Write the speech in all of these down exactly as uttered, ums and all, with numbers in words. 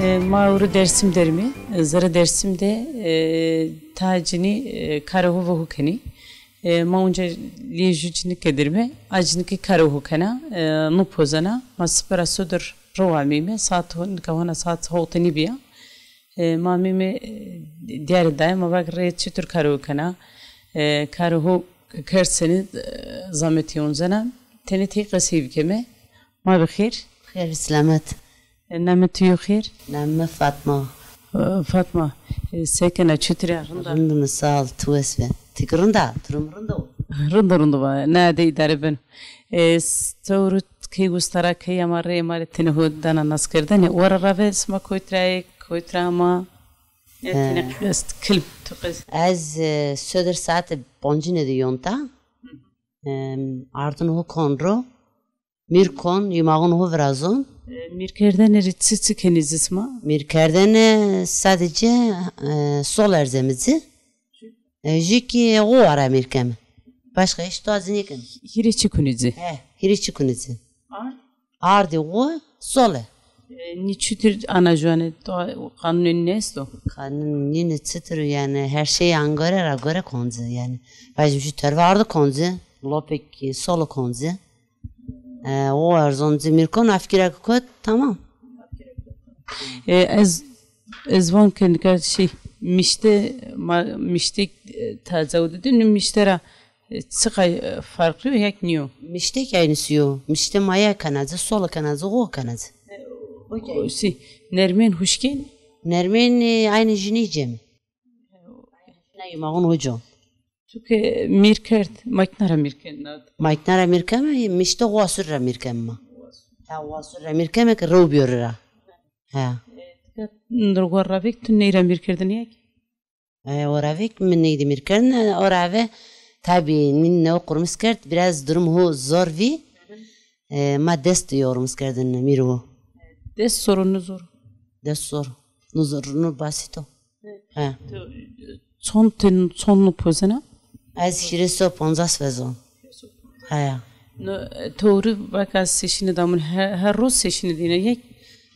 E, ma ewro Dêrsim der îme. E, zerrê Dêrsim de, e, tayê cinî, e, karê ho ve ho kenê. E, ma onca lê jû cinîke der îme. A cinîke karê ho kena, e, nû pozena. Ma sipe ra sodir ro ameyme. Saet ho-, nika hona saet hewtê nîbîya. E, ma ameyme, e, dîyarê daye, ma va ke rê çitur karê ho kena. E, karê ho kerd senî, e, zametî oncena. Tenê tey qesey bikeme. Ma bi xêr. Xêr selamet. E, namê to yo xêr? Namê mi Fatma. E, Fatma, e, se kena, çitur a, rind a? Rind îme, sağ ol, ti wes be. Ti kî rind a, durum rind o? Rind o, rind o va, na de îdare beno. E, s-, to ewro key wustara, key ama, reyê ma rê tenê ho dana naskerdene. Wara ra ve sima kotî ra yê, kotî ra ama? E, tenê qes, kilm, to qes. Ez, e, sodir saete poncine de yonta. Em, ardin ho kon ro. Mîr kon, yumağun ho virazon. E, mîrkerdene rê çi çi kenî zî sima? Mîrkerdene sadece, e, sol erzeme ci. E, jû kî xo ara mîr keme. Başka hiç dua zî nêkeme. Hîrê çi kunî ci? He, hîrê çi kunî ci? Ard? Ardî xo sol e. E, nî çitur ana juane, dua, qanûnê nîne esto? Qanûn nîne, çitur yani, her şey angore ra gore kon ci yani. Vajim jû terve ardi kon ci, lopek solo kon ci. E, o erzon ci mîr kon, afkîra ke kot, tamam. E, ez, ez van ke nika şey, mişte, ma, mişte, e, taze o dedi, nî mişte ra, e, çiqay, e, farqlî yo, ya kî nîyo? Mişte kî aynısı yo. Mişte maya kena ci, solo kena ci, xo kena ci. O şey, nermên huşkên? Nermên, e, aynı jinî cem. Ne yumağun ho con. Tu ke mîr kerd, makîna ra mîr kerd na? Makîna ra mîr keme, mişte wasur ra mîr keme ma. Ha, wasur ra mîr keme ke rew bîyore ra. Ha. E, tika nirgo ra vek tu ney ra mîr kerdene ya kî? E, o ra vek mi ney de mîr kerdene, o ra ve tabi nîne o qurmis kerd, biraz durum ho zor vî. E, ma dest de yo qurmis kerdene mîr ho. Dest zor o, nizor? Dest zor. Nizor, nizor, basit o. He. Tu çond ten, çond nû pozena? Ez hîrê so poncas vezon. He. No, e, to ewro vaka seşîne de amune, he-, her roz seşîne de yena yek?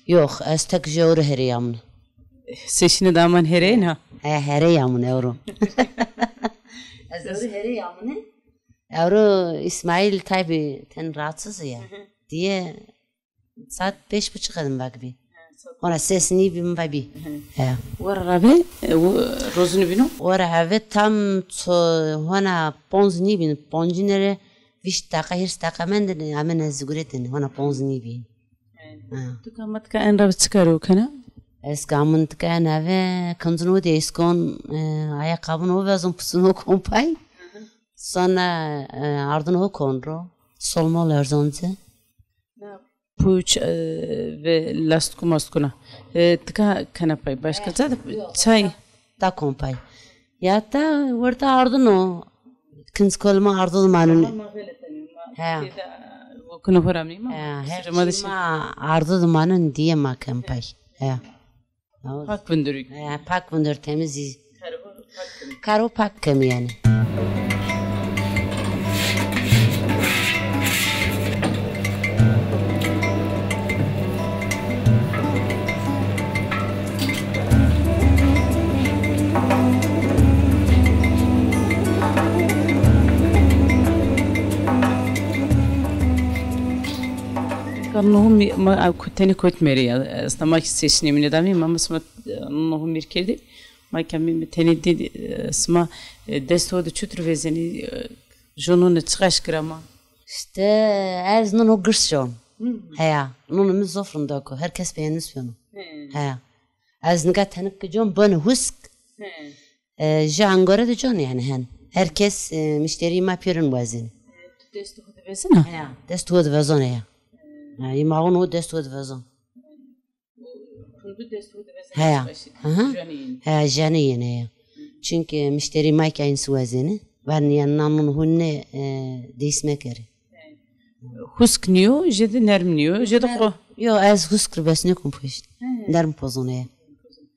Yok, ez tek jû ewro herey amune. Seşîne de aman herey na? He, herey amune ewro. Ez ewro herey amune. Ewro İsmail tabi ten rahatsız ya. Hı hı. Diye Saet beş buçuk dedim vak bî. Ona ses nîbî, mi va bî. He. Wara ra ve, e, rozunî bîno? Wara ra ve tam ço-, hona ponz nîbîn, poncine rê vîst deqa, hîris deqa mendin, amene ziguretine, hona ponz nîbîn. Ha. Tu ka ma tika en ra ve çi karo kena? Ez ka amun tika en ra ve, kincin ho de eskon, e, ayakkabın ho vezon, pusun ho kon pay. Sonra, e, ardın ho kon ro, solmol erzon ci. Puç, e, ve lastku mastkuna. E, tika kena pay. Başka ca de çay? Ta kon pay. Ya ta werta ardın o. Kinc kol ma ardo di manun. He. Vokuna hora mi ma. He, her çî ma ardo di manun diye ma ken pay. He. Pak vindirî. He, pak vindir, temiz. Karo pak kemi yani. Ka no mi, ma, a, ku-, tenê kot merê ya. Esta ma ki seşinê mi nêdamî, ma, ma sima, e, no mi kerdî. Ma ke mi, mi tenê dî, e, sima, e, dest ho de çutur vezenî, e, jonone çiqaş gira ma. İşte ez nûno girs şon. Hmm. Heya, nûno mi zof rinda ko. Her kes beğenmiş beno. He. Heya. Ez nika tenik ki con beno husk. He. E, ji angore de con yani hen. Her kes, e, müşteri ma pêrin wazin. E, tu dest xo de vezina? Heya, dest xo de vezon heya. Hmm. Ha, imaxon ho dest xo de vezon. Kundu dest xo de vezena. Heya. Hı hı. Jeni yin. Heya, jeni yin heya. Çünkü müşteri ma ki aynısı wazini. Van yani nanun hunne, e, deis mekeri. Husk niyo, jedi nerm niyo, jedi ko. Yo, ez husk ri bes nêkum puşt. He. Nerm pozon heya.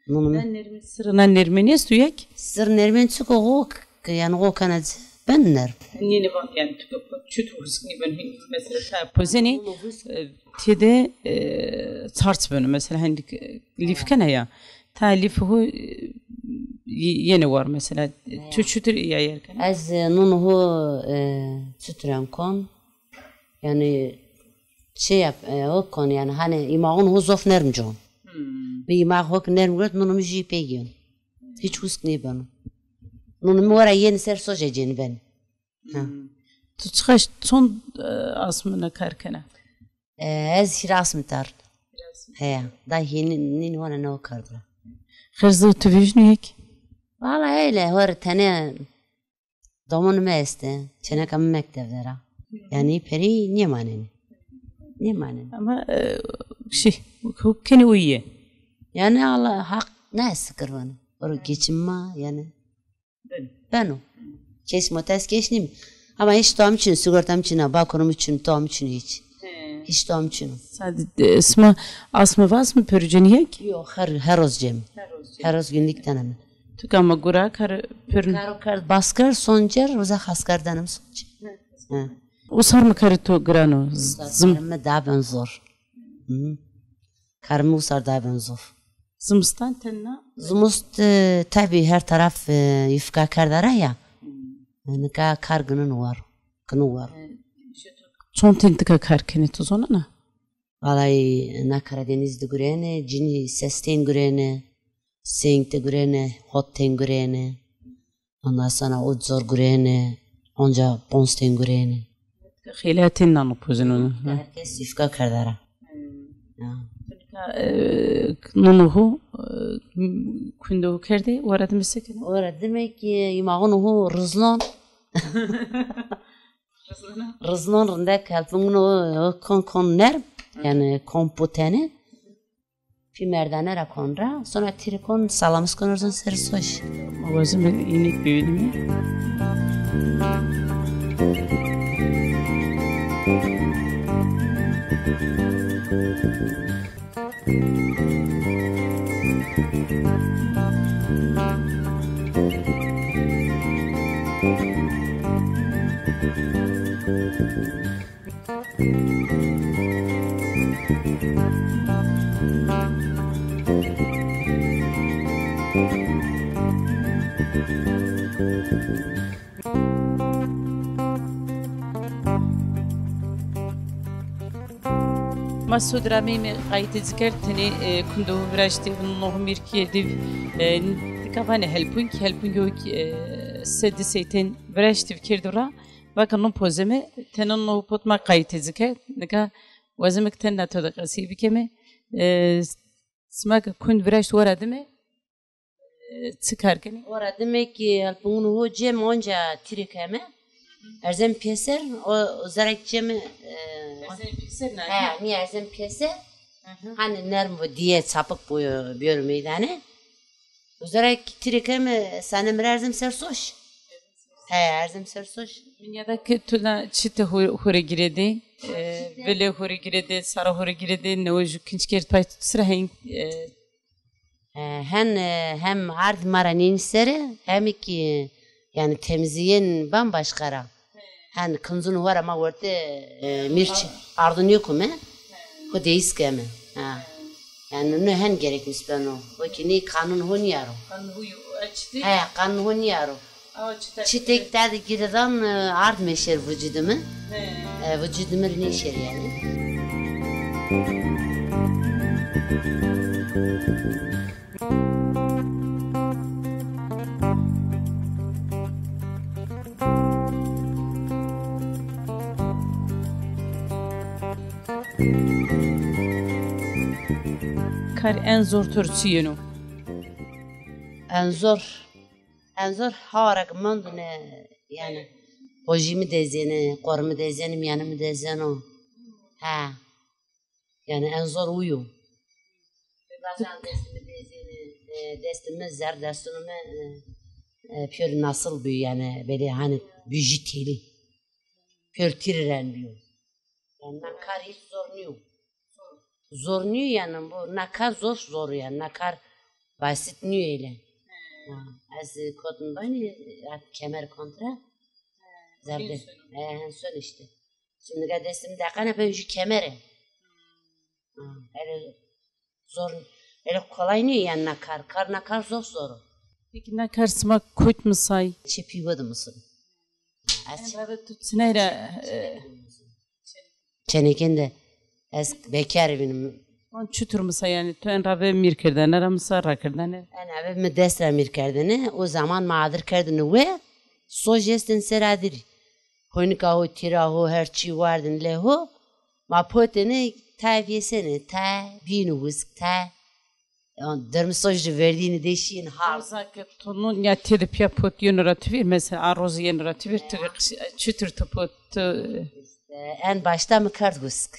Nunum. Na nermi sırına nermi ne suyek? Sır nermen çiko xo k-, yani xo kana c-, ben nerm. Nini bak yani çut husk ni ben mesela ta pozeni, e, tede, e, çarç beno mesela hendik, e, lif kena ya. Ta lif hu, e, y-, yeni var mesela. Tu çutur ya yer kena? Ez, e, nun hu, e, çuturen kon. Yani şey yap, e, o kon yani hani imaxun ho zof nerm con. Hmm. Bir imax ho ki nerm got, nunum jü pê giyon. Hiç husk nêbeno. Nunum wara yeni ser soje ceni ben. Ha. Hmm. Tu çiqaş çond, e, asmine kar kena? E, ez hîrê asmî tar. Hîrê asmî. Heya, da hînî nîn hona ne o kar dira. Xerzo tu vejnî yek? Valla öyle, hor tene domonê mi estê, çêneka mi mektevde ra. Hı. Yani perî nêmanenî. Nêmanenî. Ama, e, şey, hukuk kenî uye. Yani Allah hak ne sikir vanî. Oro geçim ma yani. Beno. Beno. Keş motes keş nîm. Ama hiç toam çin, sigortam çin, bakurum çin, toam çin hiç. He. Hiç toam çin. Sade, e, sima asmi vasmi pörüceni yek? Yok, her, her roz cem. Her roz cem. Her roz günlük denem. Tu kama gura kar pörün. Karo kard baskar soncer, uza haskar denem soncer. He. He. Usar mı kari to grano? Usar zım. Karımı daha ben zor. Hı. Karımı usar daha ben zor. Zimistan tenna? Zimist, e, tabii her taraf, e, yufka kerdara ya. Hmm. Nika kar gının war. Gını war. E, çon tentika kar kenê tu zonena? Vallahi na Karadeniz de gurene, cini ses ten gurene, seng te gurene, hot ten gurene. Ondan sonra o zor gurene, onca pons ten gurene. Xêlê ten nano pozin onu. Herkes yufka kerdara. Hmm. Ya. Nika, e, nunu hu, e, kundu hu kerde, ora dime sekene? Ora dime ki imaxunu hu rızlon. Rızlon? Rızlon rindek helpungunu o kon kon nerm, yani kon putene. Pî merdane ra kon ra, sonra tîrikon salamis kon erzon ser soş. Ma wazim inik bivînîme. Ma sodrameyî mi qayîtê ci kerd, tenê, e, kundo viraştê, nohmîrkî div, e, nika vanê helpung, helpung o, e, se di seytên viraştî kerdî ra. Vake non pozeme, tena no pot ma qayîtê ci ke, nika wazeme ke tena to de qesey bikeme. E, sima ke kund viraşt wera dime, e, çi kar kenê? Wera dime ki helpungunu ho cem onca tîrê keme. Erzem pêser, o, o zerek cem, e, erzem pêser na, he, nî erzem pêser. Hı hı. Hani nerm bu diye çapık bu, biyor meydane. O zerek tîrê keme, sane mi erzem ser soş. He, erzim ser soş. Minyada ke tu na çite hu-, hure girêdê, e, vile hure girêdê, sara hure girêdê, newe ju kinç kerd pay tu sira hen, e, e, hen, e, hem ard ma ra nîn sere, hem ki, yani temizliğin bambaşka ra. Hen kinzun hora ma werte, e, mirç ardın yokume. Ho deyiz keme. Ha. Yani ne hen gerekmiş beno. O ki ne kanun ho niyaro. Kanun ho yo, e, çite? He, kanun ho niyaro. Awa çite? Çitek tade girdan, e, ard meşer vücudumı. He. E, vücudumı neşer yani. Kar en zor to rê çi yeno? En zor, en zor hawara ke mendune, yanî, qojî mi dezêne, qor mi dezêne, mîyanê mi dezeno. Ha. Yanî en zor uyo. Bazen destê mi dezêne, e, destê mi, zerr destûnê mi, e, e, pêro nasıl bîyo yanî, belê hanî bîyo jî têlî. Pêro tîrî ren bîyo. Yanî na kar hîç zor nîyo. Zor nîyo yanî, bu na kar zor zor yanî, na kar basit nîyo eyle. Ha, ez kotim banî, hat kemer kontra. Zerde. E, en son îşte. Şimdi nika destê mi deqene, ben jü kemere. Ha, ele zor, ele kolay nîyo yanî na kar. Kar, na kar zor zor o. Peki na kar sima kotî misay? Çepî ho de misin. En rave tu çinay ra, e, çenekên de ez bekar bînim. Wan çutur misa yanî? Tu en rave mîr kerdene ra misa, rakerdene? En rave mi dest ra mîr kerdene. O zaman ma adir kerdine we, soj estên ser adirî. Honika ho, tîra ho, her çî wardin lê ho. Ma potene, tay vêsene, tay bîni husk, tay. Yan dermi soj de verdîni de şîn hal. Roza ke tu nun ya têde pîya pot yeno ra tu vîr, mesela a roze yeno ra tu vîr, tu çutur tu pot, tu... E, en başta mi kerd husk.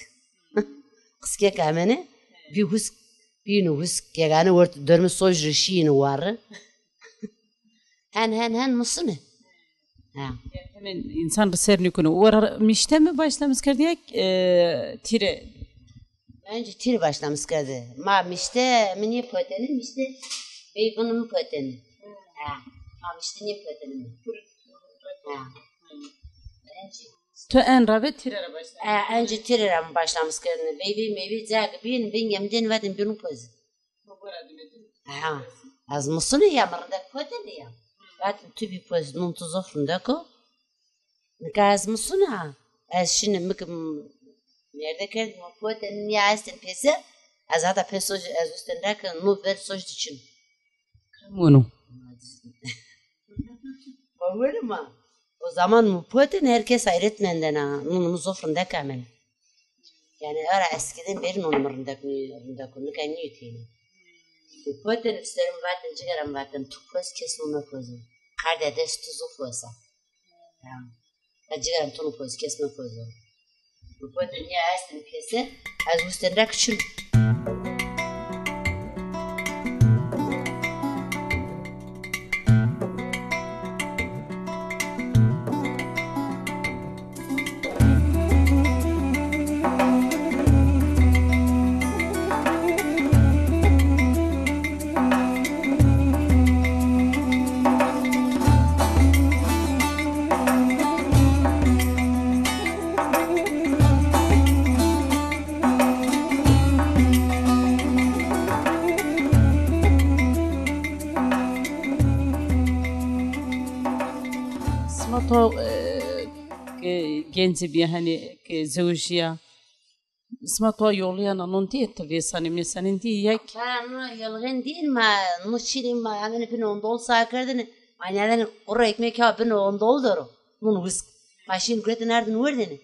Qiskek amene, bî husk, bîni husk, gegane wert dermi soj de şîni warre. Hen, hen, hen, musune. Ha. Hemen însan rê ser nîkuno. Wara mişte mi başlamis kerdî ya, e, tîre? Önce tîre başlamis kerdî. Ma mişte mi nêpotene, mişte bey bîni mi potene. Ha. Ma mişte nêpotene mi. Ha. Önce. Tu en rave tîre ra başlamis? Ha, önce tîre ra mi başlamis kerdîne. Bey bey meyvê ca ke bîn, bingem dên, vatên bîni poze. Ha, ez musune ya, mi rindek potene ya. Vatin tu bî poz, nun tu zof rindek o. Nika ez musune ha. Ez şine mi ke m-, mêrde kerd, mi potene nîya estên pêser. Ez hata pê soj, ez ustên ra ke nu ver soj de çin. Kam weno? Ma weno ma. O zaman mi potene, her kes hayret mendena. Nun mi zof rindek amen. Yanî era eskiden beri nonê mi rindek nî-, rindek o, nika nîyo têne. Mi potene, pîserim vatin, cigera mi vatin, tu poz, kes no mepozo. Qardê dest tu zof wes a. Ya. Ya cigera mi tu no poz, kes mepozo. Mi potene nîya estên pêser, ez ustên ra ke çin. Sima to, e, ke gencî bîya, hanî ke zewjîya, sima to yolîyena non dîye, ti vêsanê mêsanên dîye ya kî? Ha, no yolxên dîn ma, no şînî ma, hemen bin ondol sa kerdine. Ma neden kuru ekmek ha bin ondol doro. Nun husk. Ma şîn guretin erdin werdene.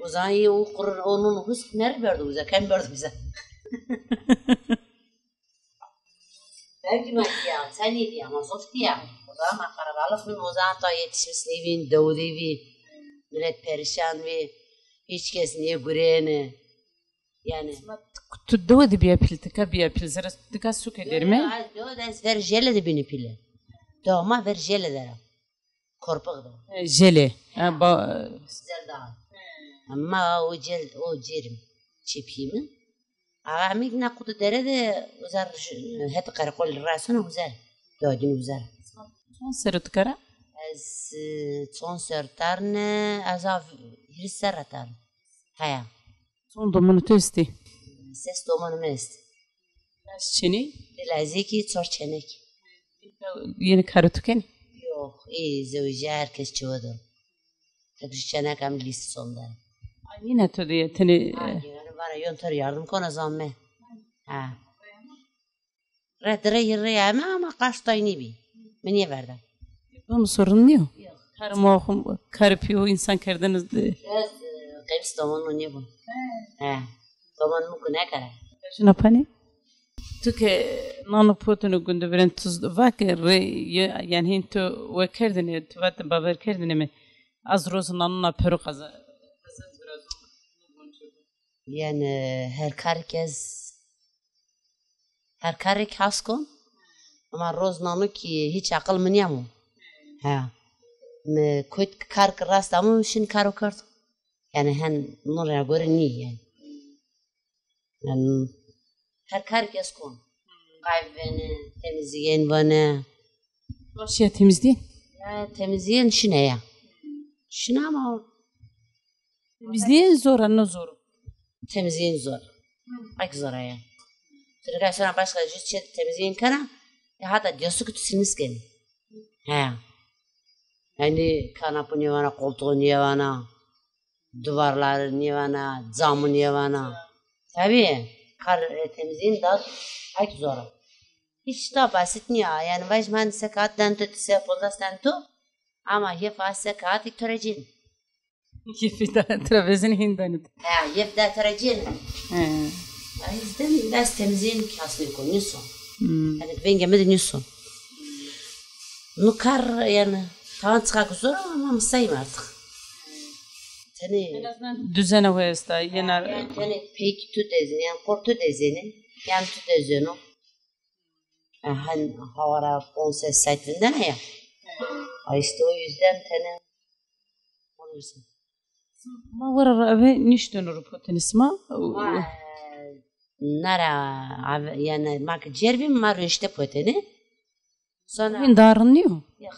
O zaman yê o kuru, o nun husk neri berdo uza, kem berdo uza. Belkî ma dîya, senî dîya, ma zof dîya. O zaman ma qerebalix bîn, o zaman ta yetişmiş nêbîn, dew de bî, milet perîşan bî, hîç kes nêgurêne. Yanî. Tu dewe de bîya pîl, tika bîya pîl, zere tika suke derîme? Yo, yo, ez dewe de, ez ver jele de bînî pîle. Dewa ma ver jele der a. Korpix de. E, jele. Ha, ba- Güzel Dağ. Ama o cel, o cerim. Çepî mi? Ağa mi na qutu dere de uza r-, het qereqol rasona uza. Dodin uza. Çond serr o tu kara? Ez, e, çond serr tarne, ez av hîris serr tarne. Haya. Çond domonê to estî? Ses domonê mi estî. Çinî? Di lazekî, çor çenekî. Yenî karo tu kenî? Yok, ê zewjîya, her kes çiwe der o. Tek jü çeneka mi lîston der o. Ay, nîne to de tenê, ha, e, yanî vana yon to rê yardim kona zan me. Ha. Re dire yirre ame ama qaştay nêbî. Mi nêverda. Bim sorun nîyo. Yok. Kar ma xum, kar pîyo însan kerdene de. Ez, e, qevis domonî nêbûn. He. Zaman mi gune kere. Şuna pani? Tu ke nano potino gunde viren tu z-, va ke re, ye-, yani hin tu we kerdine, tu vat baver kerdine mi? Az roz nanona peru qaza. Yani her kar kes, her karêk has kon. Ama roz nano ki hiç aqıl mi niyamo. Ha. Mi kuyt kar ki rast amo, mi şin karo kerdo. Yani hen no ra gore nî yani. Yani her kar kes kon. Qayv vene, temizliğin vene. Başya temizliğin? Ya temizliğin şine ya. Şine ama. Temizliğin zor a, no zor? Temizliğin zor. Pek zor a ya. Türkiye sonra başka yüz çet temizliğin kana. Ya hatta diyorsun ki tu silmiş gene. He. Yani kanapı niye vana, koltuğu niye vana, duvarları niye vana, camı niye vana. Tabii, kar e, temizliğin daha pek zor. Hiç daha basit niye? Yani vajman se kağıt dento, se pozas dento. Ama hep se kağıt iktorecin. Yefî da tira vezin hîn danî. Ha, yef da tira cêne. He. Ay, izden biraz temizliğin kasını konuyorsun. Hmm. Yani venge mi dinliyorsun. No kar yani, tamam, çıkak zor ama musayım artık. Tene en azından düzene o esta, yena yani, tene pek tu dezini, yani kortu dezini, yani tu dezini. E, hen hawara ponse saat vindene ya. Ha, işte o yüzden tene olursun. Ma wara ra eve nişteno ro poteni sima? Ma, e, nara ave, yani ma ki cerbim ma ro işte poteni. Sonra. Bugün darın niyo? Yok.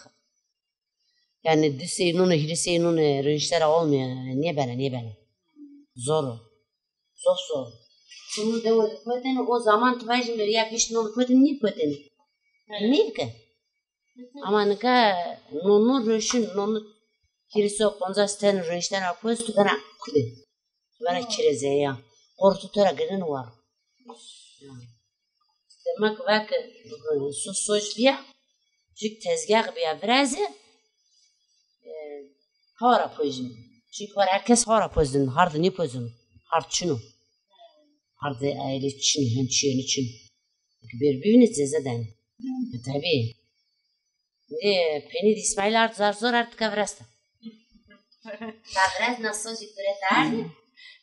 Yani di sey nune, hîrê sey nune röntgenlere olmuyor. Niye böyle, niye böyle? Zor o. Çok zor. Bunu da öyle köteni, o zaman tu vajim ya kişt nunu köteni, niye köteni? Niye ki? Ama nika nunu röntgen, nunu kiriso ponzas ten röntgen akoz tu bana kude. Vana çireze ya. Qortu to ra ginen war. Demek vake su soj biya, cik tezgah biya viraze, e, hawara pojin. Çünkü var herkes hawara pojin, hard nêpojin. Hard çino. Hard aile çin, hem çiyeni çin. Ber bivine ceza den. E, tabii. Ê, penî di Îsmaîl ard, zar zor ard, tika viresta. Ta virest na sojî pire tardî.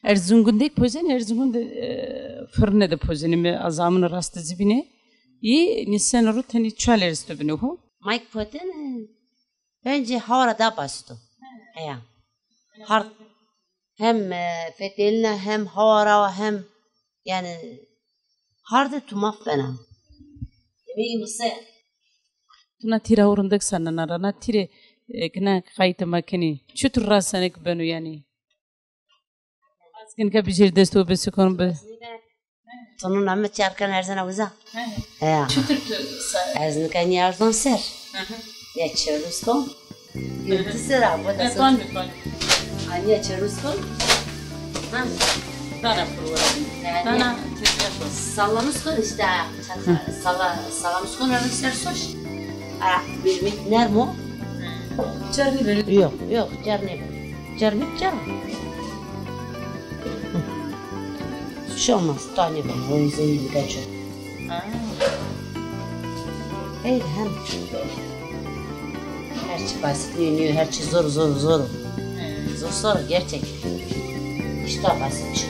Erzungun de pozenî, Erzungun de, e, fırne de pozenî, mi azamını rastı zibine. Î nîsen ro tenî çal erz to bine ho. Mayk poten, e, bence hawara da basit o. Heya. Hard hem, e, fetelina hem hawara hem yani harde tu maf bena. Yemeği mıse. Tu na tîra o rindek sanena ra, na tîrê, e, gina qaytê ma kenî. Çutur rasenek beno yanî? Ez kin ke bijêr dest o be, sikon be. Tonu name çarkan erzena uza. He. Ya. Çutur tu sa- Ez nika nî erzon ser. Hı hı. Ya çerus kon. Yurdu sera, bu da. E, sor. Kon, kon. Anya çerus kon. Ha. Dana fırvara. Yani. Dana tezgah kon. Sallamış kon işte. Hı. Salla-, sallamış kon, öyle ser soş. A, bir mit nermo. Çerni böyle. Yok, yok, çerni. Çerni, çerni. Hı. Bir şey olmaz. Tane ben, o yüzden bir kaçıyor. Ha. Ey, hem. Her şey basit, niye, niye, her şey zor, zor, zor. He. Zor, zor, gerçek. İşte basit şey.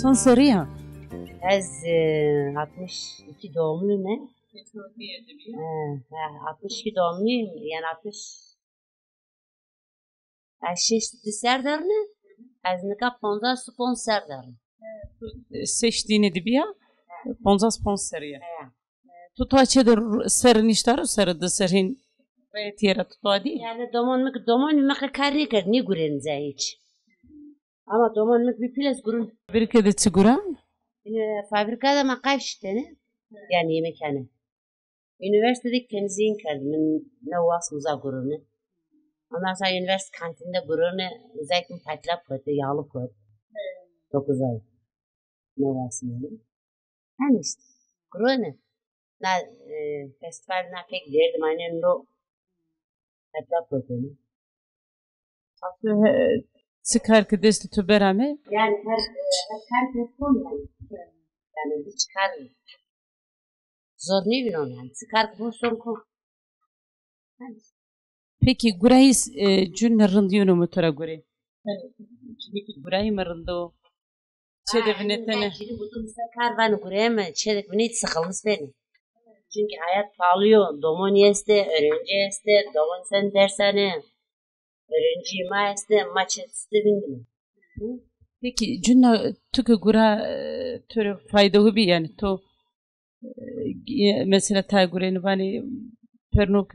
Çend serrî ya? Ez, e, altmış iki doğumluyum ben. He, he, altmış iki doğumluyum. Yani altmış, ez şeştî di ser derine. Ez nika ponzas û ponc ser derine. Şeştî nê de bîya, ponzas ponc serrî ya. He. Tu ta çê de ru-, serri nîşta ro, serri di serrîn reyetîye ra tu ta dî? Yani domon mi ki, domon mi ki kar nêkerd, nêgurên ze hiç. Ama domon mi ki bi pîles gurun. Fabrîke de çi gura? Yine fabrîka de ma qayf şitene. Yani yemekhane. Üniversitede temizliğin kerdim. Min ne was muza gurune. Ondan sonra üniversite kantinde gurune. Özellikle patlap koydu, yağlı koydu. Dokuz ay. Ne was yani. Hem işte. Gurune. Na e, festival na pek derdim. Aynen do. Patlap koydu. Çi kar ke destê to berame? Yani her, e, her kar ke son yani. Yani hiç kar zor nêvînon yani. Çi kar ke bu son ko. Peki gurayî e, cunne rind yeno mi to ra gure? Yani, cinîkî gurayî mi rind o? Çê de vinetene. Cinî butum se kar vanî gureme, çê de vinî sıkılmış beni. Çünkü hayat pahalı yo. Domon este, öğrenci este, domon sen dersane. Öğrenci ma este, ma çetiste vindime. Peki, cunna tu ki gura e, tu rê fayda hu bi yani to e, mesela ta gureni vani perno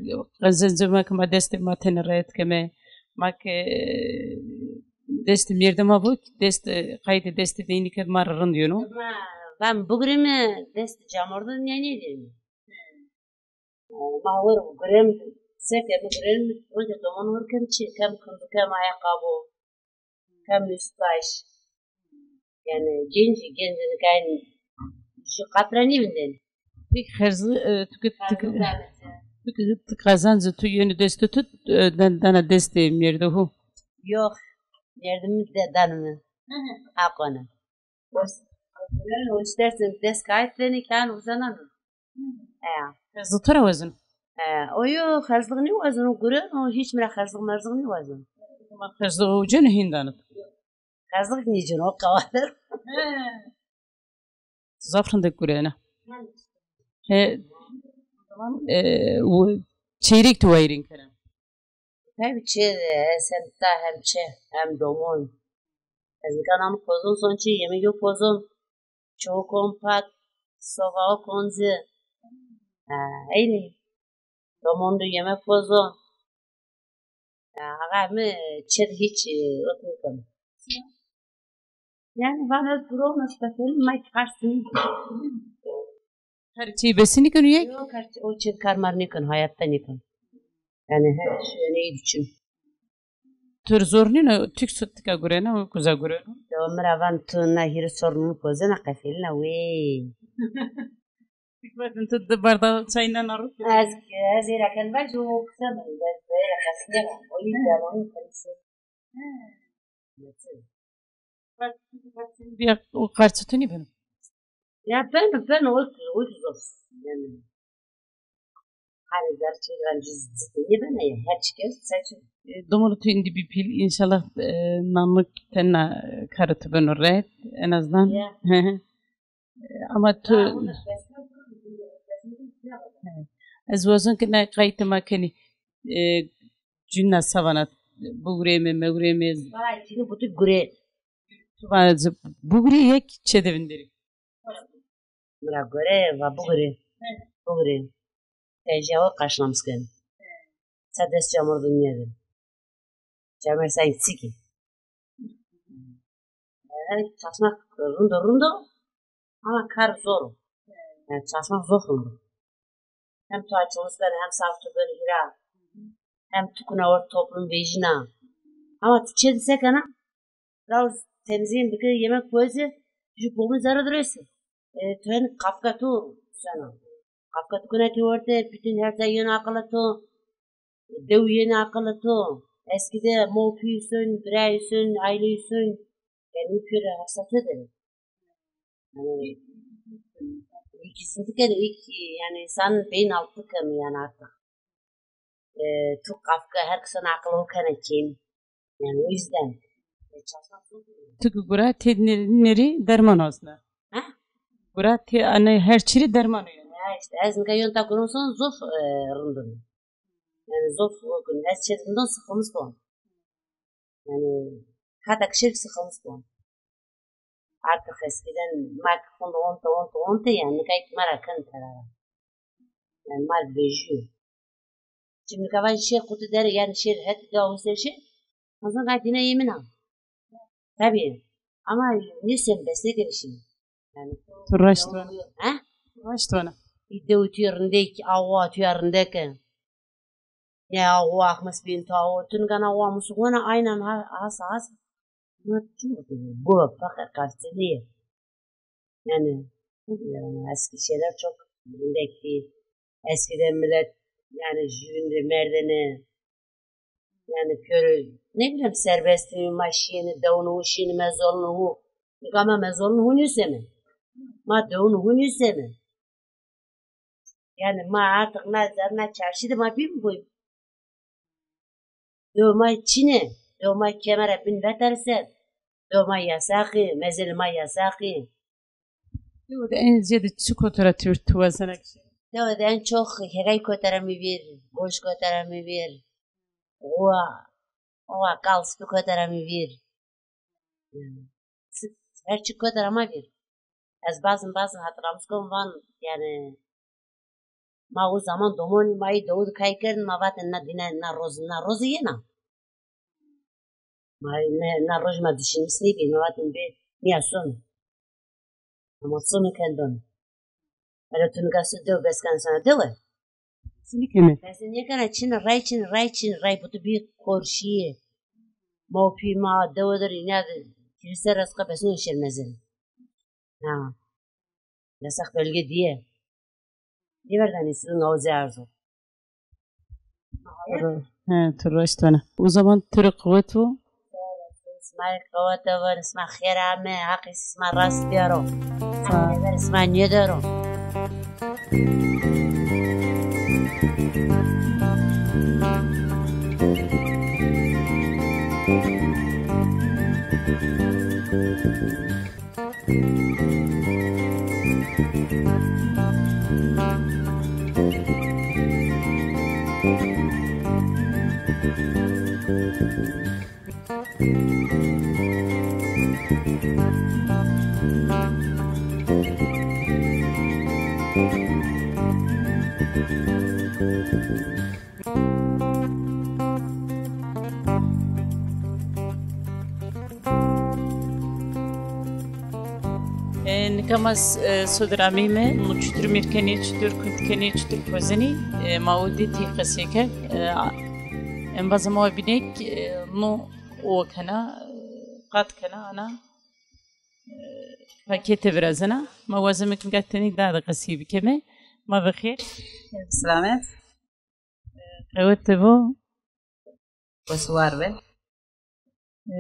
qezenci ma ki ma destê ma tene rayet keme, ma ki e, destê merdema bu, destê qaytê destê deyni ke ma rind yeno. Ma van bugureme destê camordun yani dedim. Ma wer gurem, seke mi gurem, onca domon wer kem çi, kem kundu, kem ayakkabı, kem üst baş. Yani genci, gencini kayn şu katra ne binden? Peki xerzli, e, tu ki, tu ki, tu ki tu kazancı tu yönü destê tu, e, dan-, dana destê merdehu? Yok, merdimi de danımı. Akona. O istersen dest kayıt beni kan uzananı. Eya. Xerzlix to ra wazeno? E, o yo xerzlix nêwazeno, gureno, o hiç mi ra xerzlix merzlix nêwazeno. Ma xerzlix o ceno hîndanit. Xerzlix nêceno, o qewatir. Zaf rindek gurena. He, e, çeyrek tu wayirîn kena. Tabii çi, e, ez hem ta hem çi, hem domon. Ez nika nam pozon son çi, yemek yo pozon. Çoğu kon pat, sova o konzi. Ha, eyni. Domon du yemek pozon. Ha, aga mi çi hiç, e, ot nikon. Yani vana durum işte, ma karşısını. Her çî besî nîkeno yek? Yok, her çî, o çî kar mar nîkeno, hayatta nîkeno. Yani her şey neydi için. Tur zor nîno, tük sut tika gurena, o kuza gurena. Ya mi ra van tu na hîrê sorununu pozena qefelina wey. Tik vatin tu di barda çay nana ro. Ez, ez êra ken vaj o kısa mı? Ez êra kasine var. O yüzden onu konuşuyor. Ya o qarçituni beno. Ya beno, beno, o, o zor. Yani. Hani gerçi ben cüz, cüz ne bana ya, her çıkıyor, saçı. E, domonu tu indi bir pil, inşallah, e, namık tenna, e, karı tu beno red, en azından. Ya. Ama tu... Ha, o da resmen, resmen. Evet. Ez wazon ki ne qaytê ma kenî, e, cunna savana bugurême, megurême. Vay, şimdi bu tip gure. Tu vana bugurê yek çê de vinderî. Bira gore, va bugurê. Bugurê. Teyja o karşılamış kenî. Sa dest camordun nêdi. Çamer sayın siki. Yani çalışmak rundo rundo ama kar zor. Yani çalışmak zor rundo. Hem tu açılmış beni hem saf tu beni hira. Hem tu kuna or toplum vejina. Ama tu çedi sekana. Rauz temizliğin bikir yemek koyesi. Ju boğun zerre duresi. E, tu hen kafka tu sana. Kafka tu kuna ki orte bütün her şey yön akıllı tu. Dew yeni akıllı to. Eskide mo pî yüsün, bira yüsün, aile yüsün. Yani bir kere hapsatı derim. Yani ilk izinci kere ilk yani insan beyin altı kemi yani artık. E, tu kafka her kısan akıllı o kene kim. Yani o yüzden. E, çalışmak zor değil. Tu ki gura tê ne-, nerî derman asna. Ha? Gura tê ane her çirî derman o yani. Ya işte ez nika yonta kurun son zof e, rindin. Yani zof o gün ez çetimden sıkılmış son. Yani kata kişi sıkılmış son. Artık eskiden mak kondu onta onta onta yani nika mara kan tarara. Yani ma vejîyo. Şimdi kava şêr qutu dere, yani şêr het de olsa şey. Ondan sonra dine yemin al. Tabii. Ama ne sen besle gelişim. Yani. Tu raşt vana. Ha? Tu raşt vana. İde utuyor rindek, awa tuya rindek. Ne awa akmas bin ta o. Tun gana awa musugona aynen ha, has has. Ama çok bu fakir karteliye. Yani, bilmiyorum, eski şeyler çok rindekti. Eskiden millet, yani, jüvinde merdene, yani, körü, ne bileyim, serbestti, ma şiyeni, devnu hu şiyeni, mezolnu hu. Nika ma mezolnu hu nuseme. Ma devnu hu nuseme. Yani, ma artık na, na çarşıda ma bir mi koyup? Dewê ma çin e. Dewê ma kemera bin veterse. Dewê ma yasaqî, mezelê ma yasaqî. Dewê de en zêde çi kotora tu, tu wazena kişî? Dewê de en çok hegay kotera mi vîr, goş kotera mi vîr. Owa, owa kal spi kotera mi vîr. Her çi kotera ma vîr. Ez bazin bazin hatırlamış kon van, yani, ma o zaman domonî ma yê dewû de kay kerdin, ma vatên na dîne, na roz, na roz yena. Ma ne, na roj ma düşünmüş nêbî, ma vatên bê nîya son. Ama son kendon. Hele tu nika su dew beskan sana dewe. Kesinlikle mi? Kesinlikle çin ray çin ray çin ray bu tu bir korşiye. Ma o pî ma dewe der ina de kilise rastqa besin şer mezin. Ha. Yasak bölge diye. Niverdanî sizin Oğuz Erzurum. He, tu raşt vana. O zaman tu rê qewet vo. Sima rê qewet vo, sima xêr ame, Heqî sima rast biyaro. Sima nêdero. E, nika ma s-, e, sodir ameyme, no çutur mîr kenê, çutur kund kenê, çutur pozenî, e, ma o dî tî qesey kerd. E, a-, embazê ma wa bînek, e, no o kena, e, qat kena, ana, e, pakete virazena. Ma wazeme ki nika tenê da de qesey bikeme. Ma bi xêr. Selamet. Qewete vo. Wes û war be. E,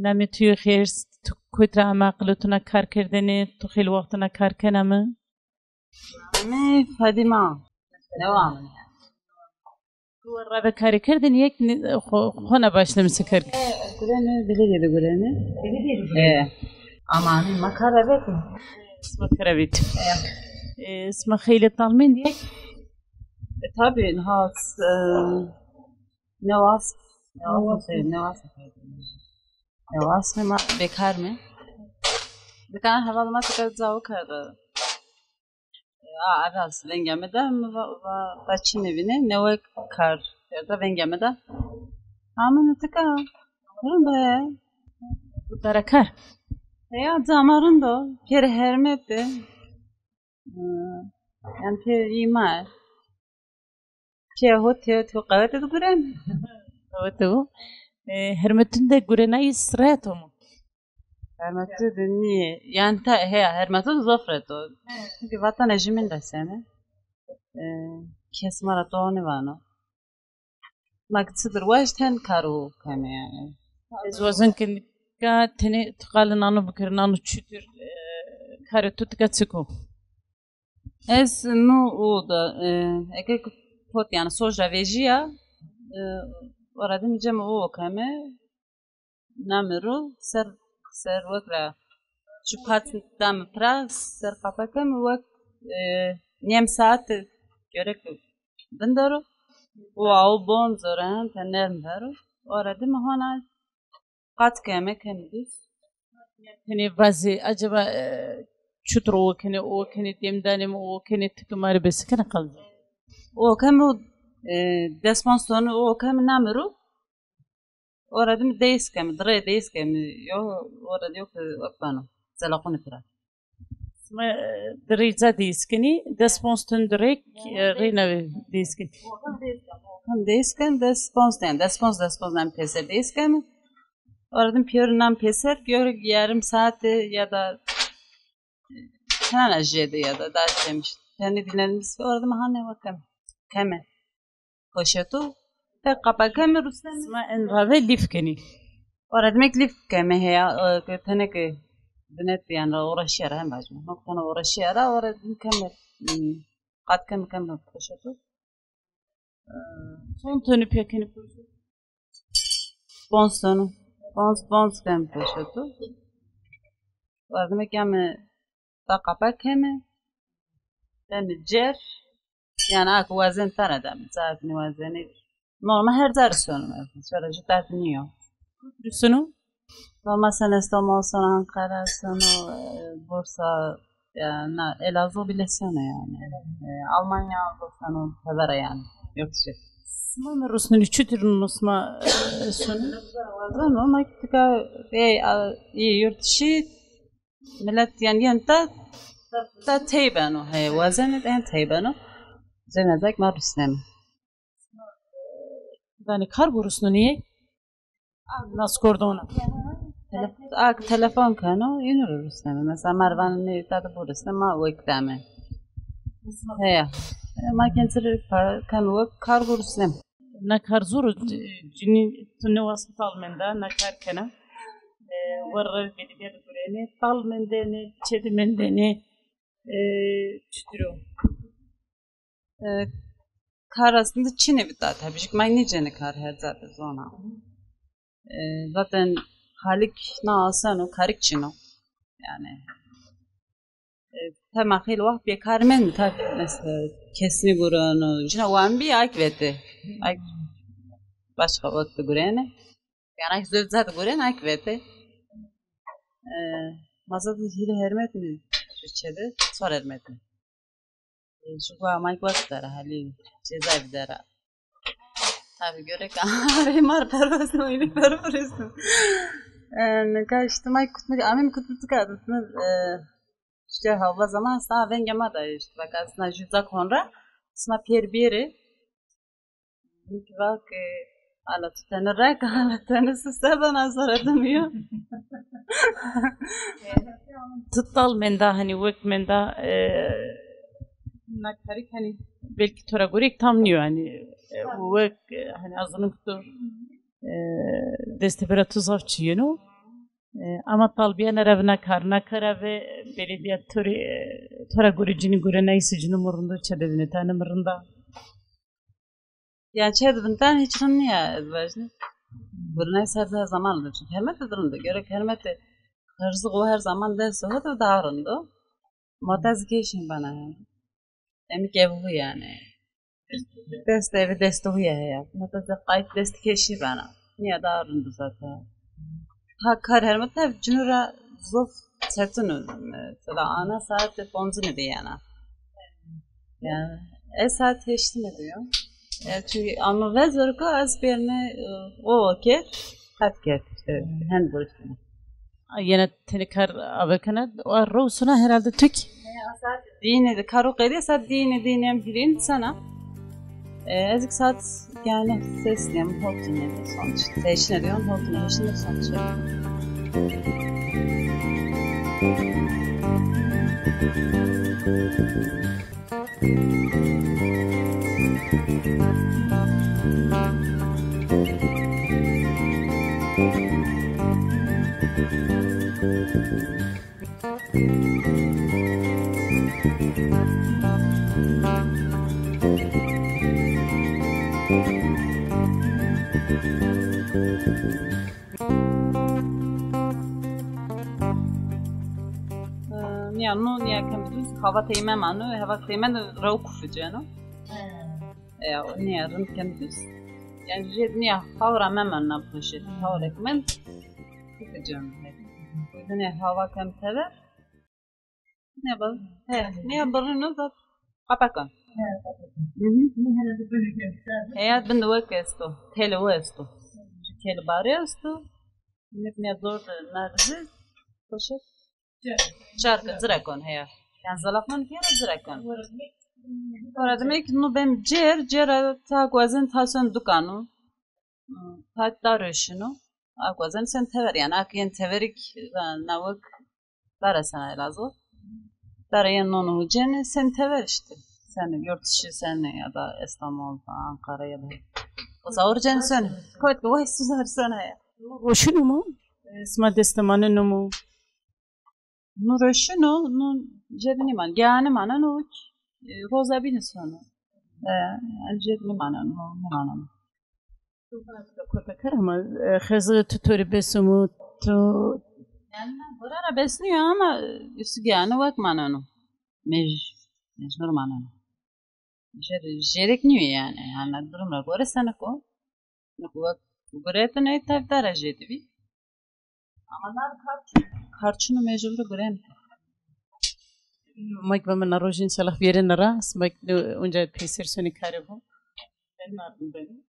namê tu yê xêr, tu kotî ra ame, aqilê tu na kar kerdene, tu xeylê wexto na kar kena mi? Namê Fadîma. Dewa mi. Tu war ra be karê kerdene, yek ni-, xo, xo na başlamise kar. E, gurene, belediye de gurene. E, ama ma kar ra vetî. Sima kar ra vetî. E, sima xeylê tal mendî yek? E, tabii, ha, s-, e, Newas. Newas. Newas. Newas ma bekar mi? Dikana heval ma tika cawo kerda. A, evels vengê mi de, mi va, va, va çi nêvînê, newe kar kerda vengê mi de. Ama mi tika, rind o ya. Kara kar. Ya, cama rind o, pêr hermet de. Hmm, yani pêr îma. Pê ho tê, tê qewete de guren. Qewete o. E, hermetun de gurenayî rehet o mu? Hermetun de nîye. Yani ta, heya, hermetun de zof rehet o. Çünkü vatana jî min resene. E, kes ma ra to nêvano. Ma ki çidir waşt hen karo keme yani. Ez wazon ke nika tenê tu qalê nano bikir, nano çutir, e, karê tu tika çik o? Ez no o da, e, eke ki pot yani soja vejîya, e, ora de mi cem o keme, name ro, ser, ser wek ra çupat dame pira, ser qapa keme wek, e, nêm saat gerek vindero, o aw bon zor hen, te nerm vero, ora de mi hona Qat keme, keme düz. Tenê vazê, acaba, e, çutur o kenê, o kenê, dem danê mi, o kenê, ti ki ma rê bese kena qal. O kemi, e, des ponc tonu o kemi namiro. Ora dim deis kemi, dire deis kemi. Yo, ora diyo ki, vano. Zelaquni pira. Sima, e, dirê ca dêskinî, des ponc tun dirêk, e, rêna dêskin. Hem dêskin, des ponc, yanî des ponc, des ponc nem pêser dêskin. Oradan piyori nam pêser, piyori yarım saati ya da tane jedi ya da daha şeymiş. Kendi dinlenmiş. Oradan hanne bakın. Keme. Poşetu. Pek kapak keme rustem. Sima en rave lif kenî. Ora demek lif keme heya, e, ke teneke binet yani uğraşıyor hem bacım. Nok tane uğraşıyor, ora keme, hmm, kat keme keme poşetu. E, son tonu pekini poşetu. Spons tonu. Spons, spons keme poşetu. Ora demek yani da kapak keme. Keme cer. Yani ak wazen tane de, zaf ni wazeni. Normal her zer sono. Şöyle şu taraf niyo. Rusunu? Normal sen İstanbul sono, Ankara sono, e, Bursa, yani Elazığ bile sono yani. E, Almanya sono, hevera yani. Yok şey. Sima mi rusnuni çutir nusma, e, sonu? Normal tika, e, a, iyi yurt dışı millet yani, yani da, da teybeno, he, wazen en teybeno. Cenazek ma rusnem. Yani kar bu rusnuni? Nas kordona. Telef-, ak telefon keno, ino rusnem. Mesela mervan ne tadı bu rusnem, ma wek deme. He. Ma kendisi para kano wek kar bu rusnem. Na kar zor o, cinî tu nêwasî tal menda, na kar kena. E, werre belediye de gurene, tal mendene, çê de mendene, e, çutir o? E, kar aslında çinê bita, tabii ki ma nêcenê kar her zade zona. E, zaten halik na aseno, karik çino. Yani, e, tema xeyli waxt bêkar mend, ta mesela kesnî gureno, cina wan bî ak vete. Ak başka wekti gurene. Yani ak zöv zat gurene, ak vete. E, ma zaten hîrê hermetî Türkçede, sor hermetî. E, şu ku amayk wek dara halî cezaevi dara. Tabi göre ka arê mar pervesno, ini pervesno. E, nika işte may kutmik, amin kutmik ka, e, işte havla zaman sa venge ma da işte, bak aslında jüza konra, sma piyer biri. Nik vak, e, ala tu tene rek, ala tene sise bana zara demiyor. Tu tal menda, hani wek menda, e, na karik hani belki tora gurek tam niyo hani, e, wek, e, hani azının kutu, e, destebera tu zaf çiyeno. E, ama talbiyene rev na kar, na kara ve belediye tori, e, tora gure cini gure neyse cini murunda çedevine tane mırında. Ya çed vintan hiç rind nîya, ez vajî. Birnay ser de zaman de. Çünkü hermete de rind o. Gerek hermete hırzı o her zaman dest o da daha rind o. Mota zî kêşîn bana yani. Emik ev hu yani. Dest evi dest hu ya ya. Mota zî qayt dest kêşî bana. Nîya daha rind o zaten. Ha kar hermete cinu ra zof çetin o. Mesela ana saat ponzine de yana. Yani, e saat heştine diyor. E, çünkü ama vezir ko ez birine, e, o okey, kat ket, e, hen görüştüm. Yine teni kar avekene, o rosuna herhalde Türk. Dine de karo qediye saat dine dine em hirin sana. E, ezik saat yani ses diyelim, hot yine de sonuç. Seçine diyorum, hot yine de sonuç. Nîya no, nîya kem düz, hava teymem ano, hava teymem de rew kuficeno. E, o nîya rind kem düz. Yani jê nîya hawra memeno na poşet, hawrek men kuficeno. Nîya hava kem tever. Nîya bal, he, nîya balino da kapakon. Heyat bin de wek esto. Têlê o esto. Têlê barê esto. Millet ne zor de nerede? Poşet. Çarkı, cirekon heya. Yani zalafon kere cirekon. Ora demek ki no ben cer, cer ta guazen ta son dukanu. Hatta röşino. Ak wazen sen tever yani. Ak yen teverik, e, nawık dara sana elazo. Dara yen nono huceni sen tever işte. Sen yurt dışı sen ya da İstanbul, Ankara ya da. O zaman urcen sen. Kot ki vay sizler sana ya. Roşino mu? E, sima destemanino mu? Nu roşino, nu cebini man. Gani maneno, e, roza bini sono. E, cebini maneno, maneno. Kota kar ama, e, xezı tu tori besumu, tu... Yani, burara besniyor ama, e, üstü gani vak maneno. Mec-, mecbur maneno. Jer-, jerek niyo yani. Yani, durumla göre sana ko. Guretine tevdara jêdivî. Ama nar karçin, karçinu mecbur guren. Mak ve min roj inşallah vêrine ra, smak unca peyser soni kare bu. Ben nardim beni.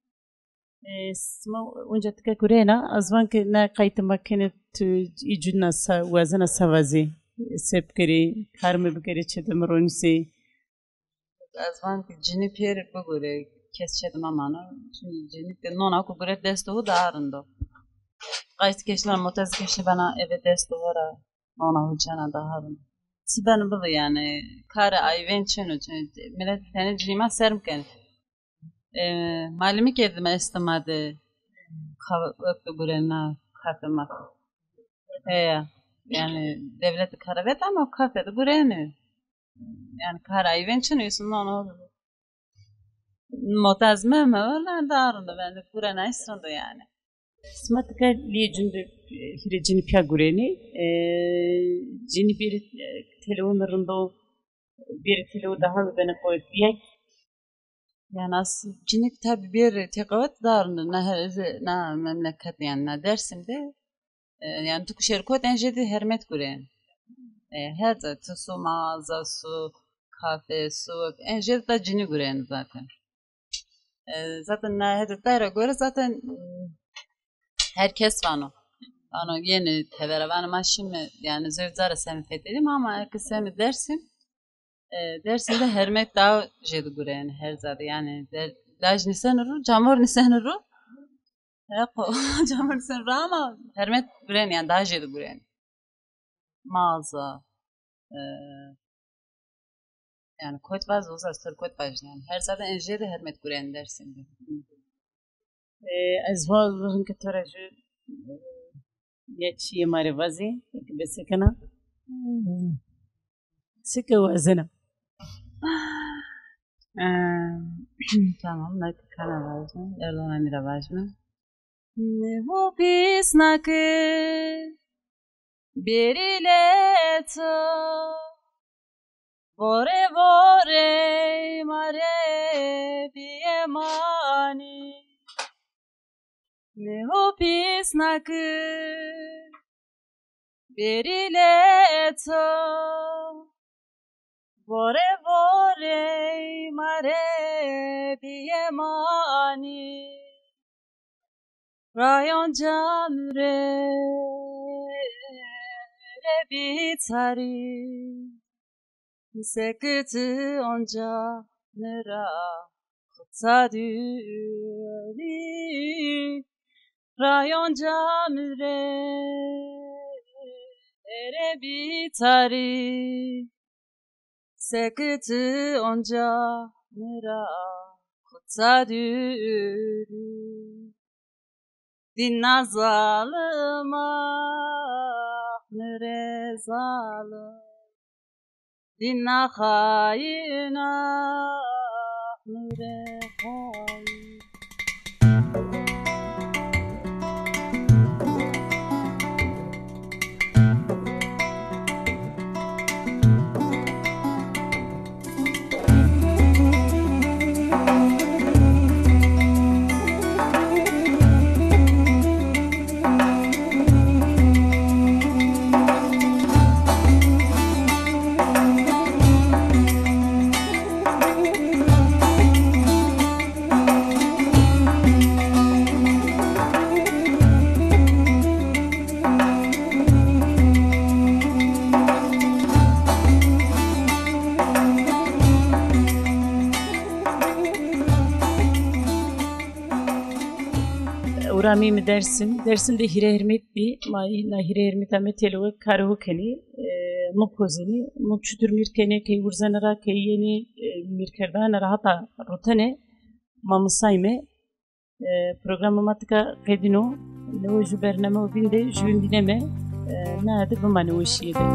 E, sima unca tika gurena, az van ki ne qaytı makine tu icuna sa, wazena sa vazi. Sep keri, karmi bikeri çedim ronisi. Ez van ki cinî pêr bigure, kes çê de memano. Çünkü cinî de nona ku gure dest o daha rind o. Qayt keşna motez keşi bena eve dest o ra. Nona hucena daha rind. Sibenu bili yani. Kare ayven çino. Çünkü millet tene cinî ma serm ken. E, malimi kerdime estimade. Ka-, öptü gurena kafe mafe. Heya. Yani devlet karavet ama kafe de gureni. Yani kar ayven çin üstünden o motaz meme öyle darında ben de gurena esrinde yani. Sima tika lîyê cundî, e, hîrê cinî pîya gurênî. E, cinî bêrî, e, têlewi mi rind o, bêrî têlewi daha mi benê qewet bîyek. Yani as cinî tabî bêrî têqewet darinde, na herze, na memleket yani, na Dersim de, e, yani tu ku şêr kot en jêdî hermet gurên. E, her ca tu su, mağaza, su, kafe, su, en jêdî da cinî gurên zaten. E, zaten na hede tayra gore zaten, m, herkes vano. Vano yeni tevera, vano ma şimdi yani zevzara semi fetedim ama herkes semi Dersim. E, Dersim'de hermet daha jêdî gureni her zade yani. Der, laj nîseni ru, camor nîseni ru. He, ko, camor nîseni ru ama hermet gureni yani daha jêdî gureni. Mağaza, e, yani kot vaz, uza ser kot vaz yani. Her zade en jêdî hermet gureni Dersim'de. E, ez va hinke to ra jû, e, ya çîyê ma rê vazî, eke bese kena. Çike wazena. E, tamam, nake kana vajna, Erdoğan amîra vajna. Ne ho pîs nake, bêrî lê to. Vore vore ma rê bîye manî. Ne ho pîs nake, bêrî lê to. Vore vore ma rê bîye manî. Rayon camre re bitarî, sekiti onca nira kutarî. Rayon camre re bitarî, sekiti onca nira kutarî. Dîna zalim ah, nire zalim. Dîna xayîn ah, nire xayîn. Amî mi Dersim. Dersim de hîrê hîrmît bî. Ma na hîrê hîrmîta mi têlewe karo kenî. E, mi pozenî. Mi çutur mîr kenê, key wurzene ra, key yenî, e, mîrkerdane ra hata rotene. Ma misayme. E, programa ma tika qedîno. Newe ju bername o vînde, ju vîn vîneme. E, na de bimane weşîye de.